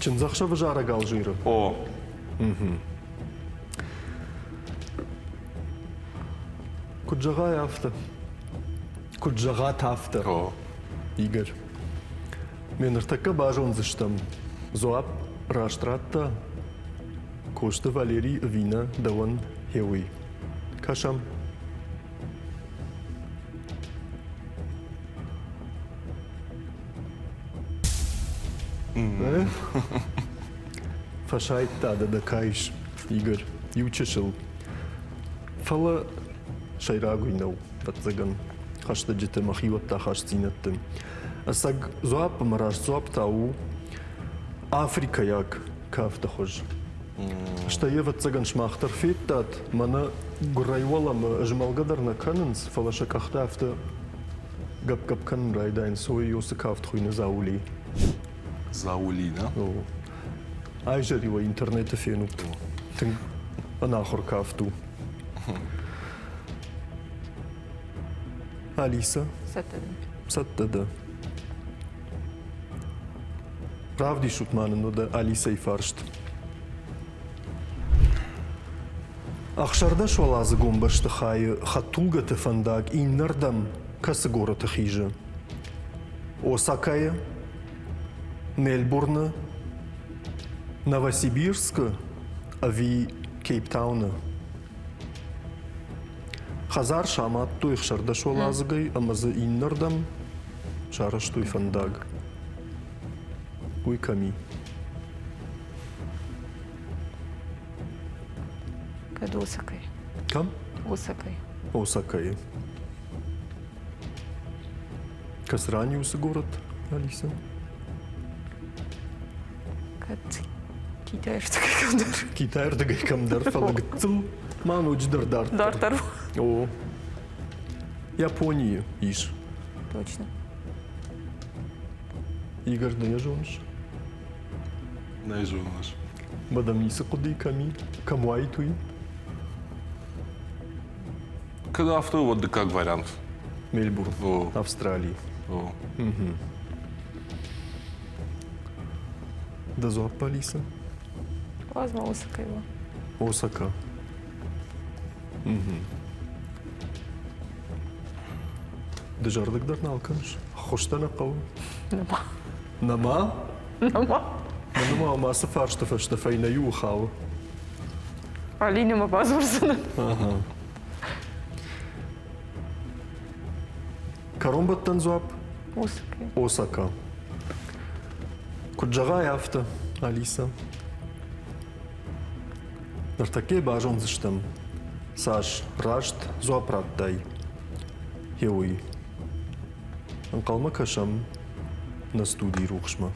Чындзӕхсӕвы зарӕг Алжиры? О. Куыд зӕгъай, афтӕ. Куыд зӕгъат, афтӕ. О. Игорь, ме ныртӕккӕ базондзыстӕм, дзуапп раст радта Косты Валерий ӕви нӕ дӕуӕн хеуый. Кӕсӕм. Фӕсайдта дӕ дӕ кайс, Игорь, иу чысыл. Фӕлӕ сӕйраг уый нӕу, ӕвӕццӕгӕн, хӕстӕджыты ӕмӕ хиуӕтты ахастдзинӕдты. Ӕцӕг дзуапп ӕмӕ раст дзуапп та у африкӕйаг кафты хуыз. Стӕй, ӕвӕццӕгӕн, сымах дӕр федтат, мӕнӕ гуырӕй уӕлӕмӕ змӕлгӕ дӕр нӕ кӕнынц, фӕлӕ сӕ къӕхтӕ афтӕ гӕпп-гӕпп кӕнын райдайынц, ой, уыцы кафт хуыйны Заули. Заули, да? О. Айзӕр-иу интернеты фенут. Тынг ӕнахуыр кафт у. Алиса? Цӕттӕ дӕн. Цӕттӕ дӕ. Равдисут ма нын уӕдӕ Алисӕйы фарст. Ӕхсӕрдӕсуӕладзыгон бӕстыхайы хӕдтулгӕты фӕндаг иннӕрдӕм кӕцы горӕты хизы? Осакӕйы, Мельбурны, Новосибирскы ӕви Кейптауны? Хӕдзар самадтой ӕхсӕрдӕсуӕладзыгӕй ӕмӕ дзы иннӕрдӕм сарӕзтой фӕндаг. Уый кӕм и? Кӕд Осакӕй. Кӕм? Осакӕй. Осакӕйы. Кӕцы ран и уыцы город, Алиса? Кӕд Китайырдыгӕй кӕмдӕр. Китайырдыгӕй кӕмдӕр, фӕлӕ гыццыл ма ноджыдӕр дарддӕр. Дарддӕр. О. Японийы ис. Точно. Игорь, нӕ йӕ зоныс? Нӕ зоныс. Мадам ницы хъуыди кӕм и? Кӕм уаид уый? Кӕд афтӕ, уӕд дыккаг вариант. Мельбурн, О. Австралий. О. Угу. Дӕ дзуапп, Алиса? Уадз ма Осакӕй уа. Осака. Угу. Дызӕрдыг дӕр нал кӕныс? Ӕххуыс дӕ нӕ хъӕуы? Нӕма. Нӕма? Нӕма. Мӕнмӕ ма ацы фарсты фӕстӕ фӕйнӕ иуы хауы. Алинӕмӕ бадзурдзынӕн. Ага. Кӕронбӕттӕн дзуапп? Осака. Осака. Куыд зӕгъай, афтӕ, Алиса. Ныртӕккӕ базондзыстӕм, цас раст дзуапп радтай, гъе уый. Ӕнхъӕлмӕ кӕсӕм нӕ студийы рухсмӕ.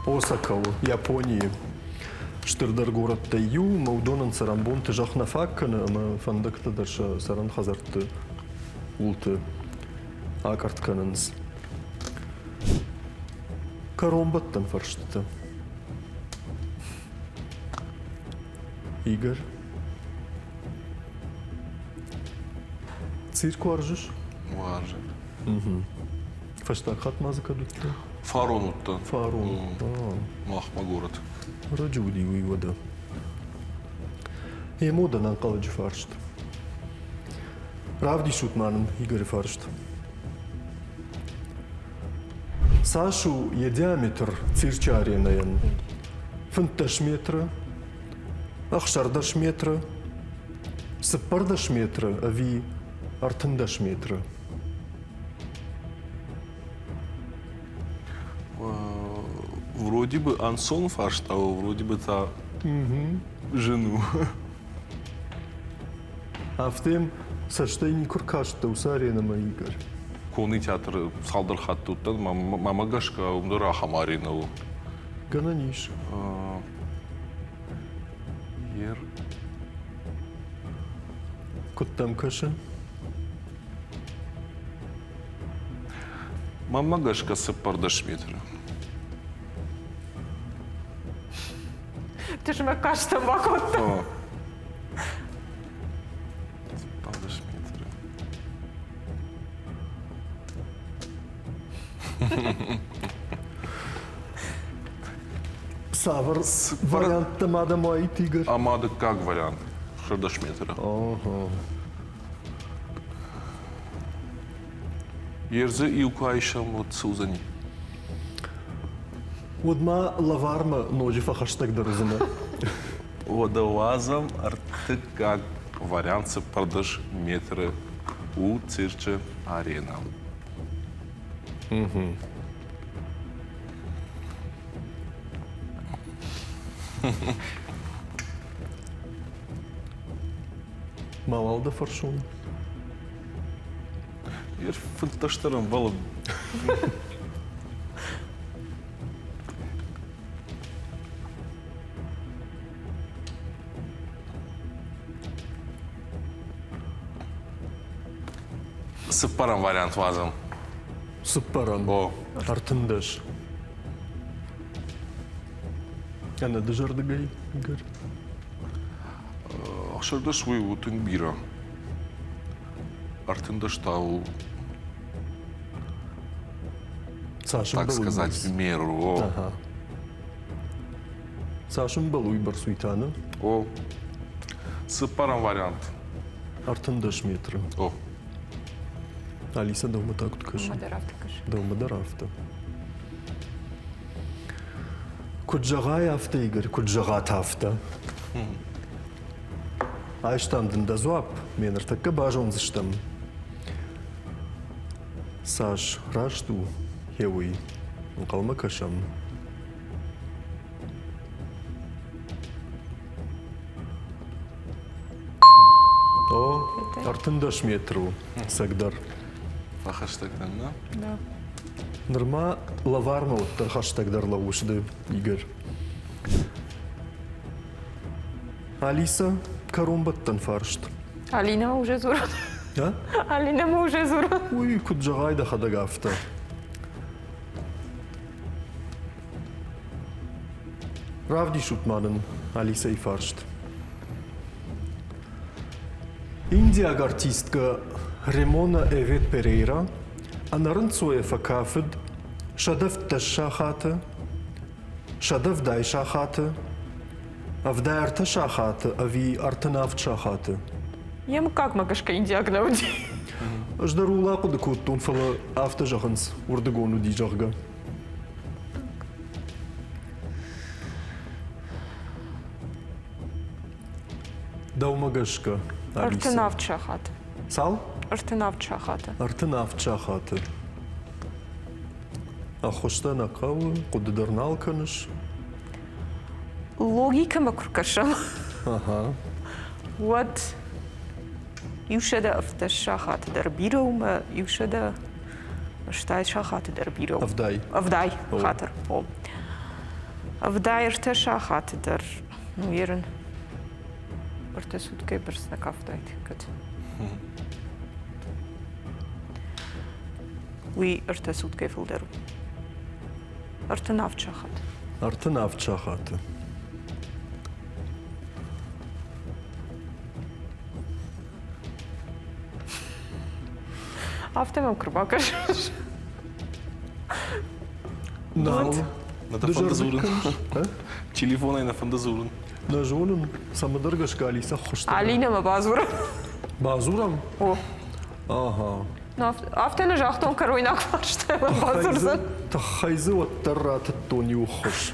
Осака у Японийы стырдӕр горӕттӕй иу, ӕмӕ уыдонӕн цӕрӕнбонты зӕхх нӕ фаг кӕны ӕмӕ фӕндӕгтӕ дӕр сӕ цӕрӕн хӕдзӕртты уылты акъӕртт кӕнынц. Кӕронбӕттӕн фӕрстытӕ. Игорь? Цирк уарзыс? Уарзын. Фӕстаг хатт ма дзы кӕд уыдтӕ? Фарон уыдтӕн. Фарон. Махмӕ город. Раджы уыди уый уӕдӕ. Йе модӕн ӕнхъӕлӕджы фарст. Равдисут ма нын Игоры фарст. Цас у йӕ диаметр цирчы аренӕйӕн? 15 метры, 16 метры, 14 метры ӕви 13 метры? Вроде бы ӕнцон фарста у, вроде бы та зын у. Афтӕ цӕстӕй никуы ркасттӕ уыцы аренӕмӕ, Игорь? Конный театры цалдӕр хатты уыдтӕн, мӕмӕ гӕсгӕ уым дӕр ахӕм аренӕ у. Гӕнӕн ис. Ер. Куыд дӕм кӕсы? Мӕнмӕ гӕсгӕ 14 метры. Тызмӕг кастӕн бакодта. 14 метры. Цавӕр варианттӕ ма дӕм уаид, Игорь? Ӕмӕ дыккаг вариант 16 метры. Ага. Ердзы иу куы айсӕм, уӕд цы уыдзӕни? Уӕд ма лӕвармӕ ноджы фӕхӕстӕгдӕр уыдзынӕ. Уӕдӕ уадзӕм ӕртыккаг вариант 14 метры у цирчы аренӕ. Мауал дӕ фӕрсон? Фынддӕсдӕр ӕмбӕлы. Цыппӕрӕм вариант уадзӕм. Цыппӕрӕм? О. 13. Ӕнӕдызӕрдыгӕй, Игорь? 16 уый у тынг бирӕ. 13 та у, Цас так сказать, в меру. О. Ага. Цас ӕмбӕлы уыйбӕрц уый та, нӕ? О. Цыппӕрӕм вариант. 13 метры. О. Алиса дӕумӕ та куыд кӕсы? Дӕумӕ дӕр афтӕ кӕсы. Дӕумӕ дӕр афтӕ. Куыд зӕгъай, афтӕ, Игорь, куыд зӕгъат, афтӕ. Айстам дын дӕ дзуапп, ме ныртӕккӕ базондзыстӕм. Цас раст у, гъе уый. Ӕнхъӕлмӕ кӕсӕм. О, 13 метр у, цӕгдӕр. Фӕхӕстӕг дӕн, нӕ? Да. Нырма лӕвармӕ уӕддӕр хӕстӕгдӕр лӕууыс ды, Игорь. Алиса, кӕронбӕттӕн фарст. Алина уже дзуры. А? Алина ма уже дзуры. Уый куыд зӕгъай дӕхӕдӕг афтӕ. Равдисут ма нын Алисӕйы фарст. Индиаг артисткӕ Ремона Эвет Перейра ӕнӕрынцойӕ фӕкафыд 117 сахаты, 170 сахаты, 73 сахаты ӕви 37 сахаты. Йӕ мыггагмӕ гӕсгӕ индиаг нӕ уыди. Ӕз дӕр ууыл ахъуыды кодтон, фӕлӕ афтӕ зӕгъынц, уырдыгон уыди, зӕгъгӕ. Дӕумӕ гӕсгӕ, Алиса? 37 сахаты. Цал? 37 сахаты. 37 сахаты. Ӕххуыс дӕ нӕ хъӕуы, хъуыды дӕр нал кӕныс? Логикӕмӕ куы ркӕсӕм, уӕд 117 сахаты дӕр бирӕ у мӕ 180 сахаты дӕр бирӕ у. Ӕвдай. Ӕвдай, хатыр. О. 73 сахаты дӕр, ну, ерын ӕртӕ суткӕйы бӕрц нӕ кафтаид, кӕд. Уый ӕртӕ суткӕйы фылдӕр у. 37 сахаты. 37 сахаты. Афтӕ мӕм куы рбакӕсыс. Нал. Нӕ дӕ фӕнды дзурын? Телефонӕй нӕ фӕнды дзурын? Нӕ зонын, цӕмӕдӕр гӕсгӕ Алиса ӕххуыс Алинӕмӕ бадзурӕм. Бадзурӕм? О. Ага. Ну, афтӕ нӕ загътон кӕройнаг фарстайыл бадзурдзӕн. Тыххӕй дзы уӕддӕр ратыдтон иу ххуыс.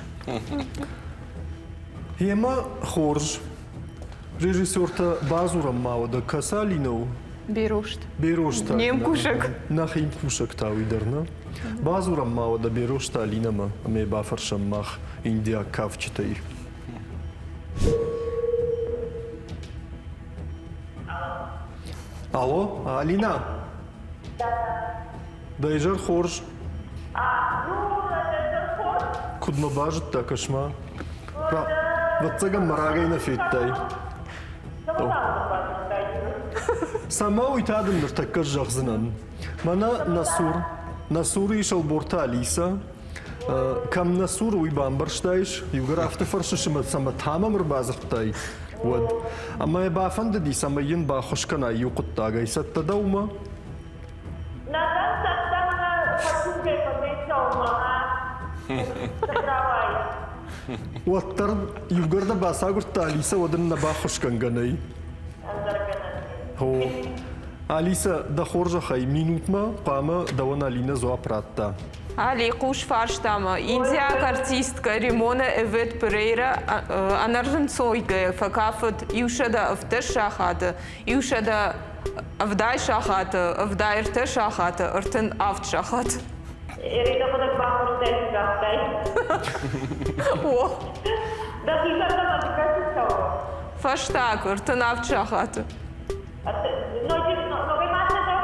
Емӕ хорз. Режиссертӕ бадзурӕм ма уӕдӕ кӕцы Алинӕ у? Берозт. Берозты. Не мкусӕг. Нӕхи мкусӕг та уый дӕр нӕ. Бадзурӕм ма уӕдӕ Берозты Алинӕмӕ ӕмӕ бафӕрсӕм мах индиаг кафджытӕй. Алло, Алина? Дӕ изӕр хорз. Куыд мӕ базыдта, кӕс-ма. Ӕвӕццӕгӕн мӕ рагӕй нӕ федтай. Цӕмӕ уый та дын ныртӕккӕ зӕгъдзынӕн. Мӕнӕ нӕ цур, нӕ цуры ис Ӕлборты Алисӕ. Кӕм нӕ цур, уый бамбӕрстаис, иугӕр афтӕ фӕрсыс ӕмӕ цӕмӕ та мӕм ӕрбадзырдтай, уӕд. Ӕмӕ йӕ бафӕндыди, цӕмӕй йын баххуыс кӕнай иу хъуыддагӕй. Цӕттӕ дӕ уымӕ? Натан цӕттӕ мӕнӕ фӕцудгӕй фӕцӕйцӕума, рауай. Уӕддӕр иугӕр дӕ бацагуырдта Алисӕ, уӕд ын нӕ баххуысгӕнгӕ нӕй. О, Алисӕ, дӕ хорзӕхӕй, минутмӕ хъуамӕ дӕуӕн Алинӕ дзуапп радта. Али, хъус фарстамӕ. Индиаг артисткӕ Римона Эвет Перейра ӕнӕрынцойгӕ фӕкафыд 117 сахаты, 170 сахаты, 73 сахаты, 37 сахаты. Ирина хъуыдыг бахуырдтай, загътай. О. Дӕхи зӕрдӕмӕ цы кӕсы цӕуы? Фӕстаг 37 сахаты. Ноджы ногӕй ма цы зӕгъ?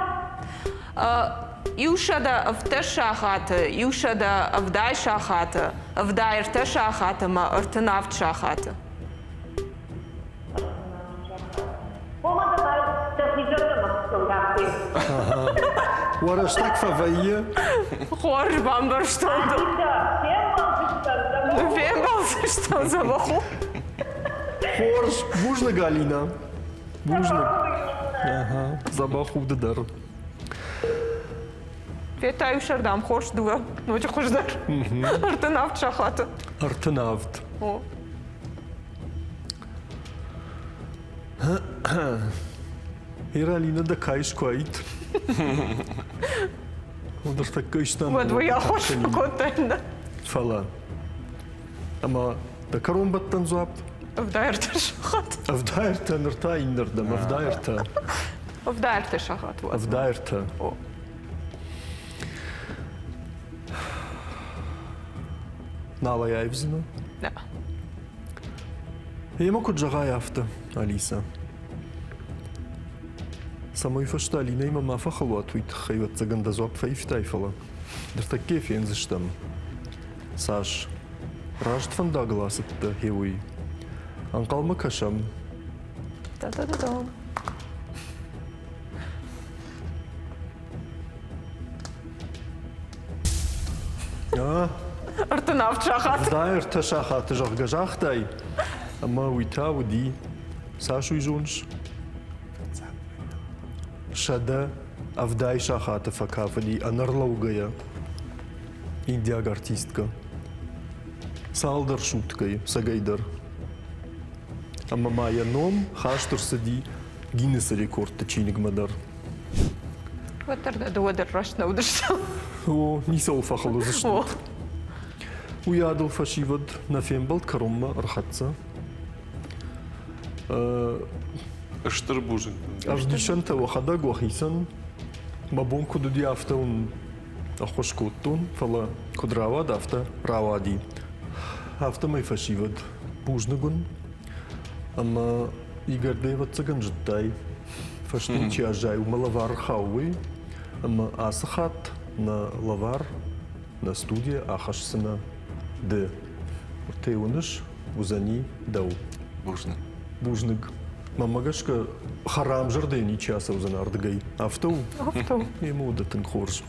107 сахаты, 170 сахаты, 73 сахаты ӕмӕ 37 сахаты. Уӕ рӕстӕг фӕвӕййы? Хорз бамбӕрстон. Фембӕлдзыстӕм дзӕбӕх у. Хорз, бузныг, Алина. Бузныг. Ага, дзӕбӕх у ды дӕр. Федтай сӕрдӕм хорз дыууӕ, ноджы хуыздӕр. 37 сахаты. 37. О. Иралина дӕ кайыс куы аид. Ныртӕккӕ истӕм. Уӕд уый аххос кодтай, да? Фӕлӕ. Ӕмӕ дӕ кӕронбӕттӕн дзуапп? 73 сахат. 73 ныр та иннӕрдӕм, 73. 73 сахат уӕд. 73. О. Нал ӕй аивдзынӕ? Нӕ. Емӕ куыд зӕгъай, афтӕ, Алисӕ. Цӕмӕй фӕстӕ Алинӕимӕ ма фӕхыл уат, уый тыххӕй, ӕвӕццӕгӕн, дӕ дзуапп фӕивтай, фӕлӕ ныртӕккӕ фендзыстӕм, цас раст фӕндагыл ацыдтӕ, гъе уый. Ӕнхъӕлмӕ кӕсӕм. Та-та-та-та. 37 сахаты. Да, ӕртӕ сахаты, зӕгъгӕ, загътай. Ӕмӕ уый та уыди, цас уый зоныс? 170 сахаты фӕкафыди ӕнӕрлӕугӕйӕ индиаг артисткӕ. Цалдӕр суткӕйы, цӕгӕйдӕр. Ӕмӕ ма йӕ ном хаст ӕрцыди Гиннесы рекордты чиныгмӕ дӕр. Уӕддӕр дӕ дыууӕ дӕр раст нӕ уыдысты. О, ницӕуыл фӕхыл уыдзыстут. Уыйадыл фӕсивӕд нӕ фембӕлд кӕронмӕ ӕрхӕццӕ. Стыр бузныг. Ӕвдисӕнтӕ уӕхӕдӕг уӕхицӕн мӕ бон куыд уыди, афтӕ уын ӕххуыс кодтон, фӕлӕ куыд рауад, афтӕ рауади. Афтӕмӕй фӕсивӕд бузныг уын ӕмӕ Игорь, дӕ ӕвӕццӕгӕн зыдтай, фӕстӕ чи аззайы, уымӕ лӕвар хауы уый, ӕмӕ ацы хатт нӕ лӕвар нӕ студийӕ ахӕсдзынӕ ды. Уыртӕ уыныс, уыдзӕни дӕу. Бузныг. Бузныг. Мӕнмӕ гӕсгӕ, хӕрам зӕрдӕйы ничи ацӕудзӕн ардыгӕй. Афтӕ у? Афтӕ у. Ема уыд тынг хорз.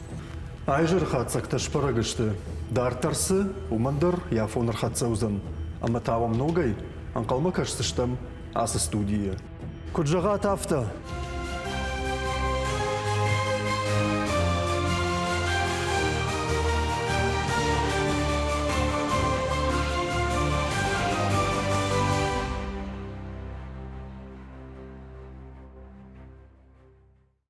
Айзӕры хатдзӕгтӕ сбӕрӕг сты. Дарддӕр цы, уымӕн дӕр йӕ афон ӕрхӕццӕ уыдзӕн. Ӕмӕ та уӕм ногӕй ӕнхъӕлмӕ кӕсдзыстӕм ацы студийы. Куыд зӕгъат, афтӕ.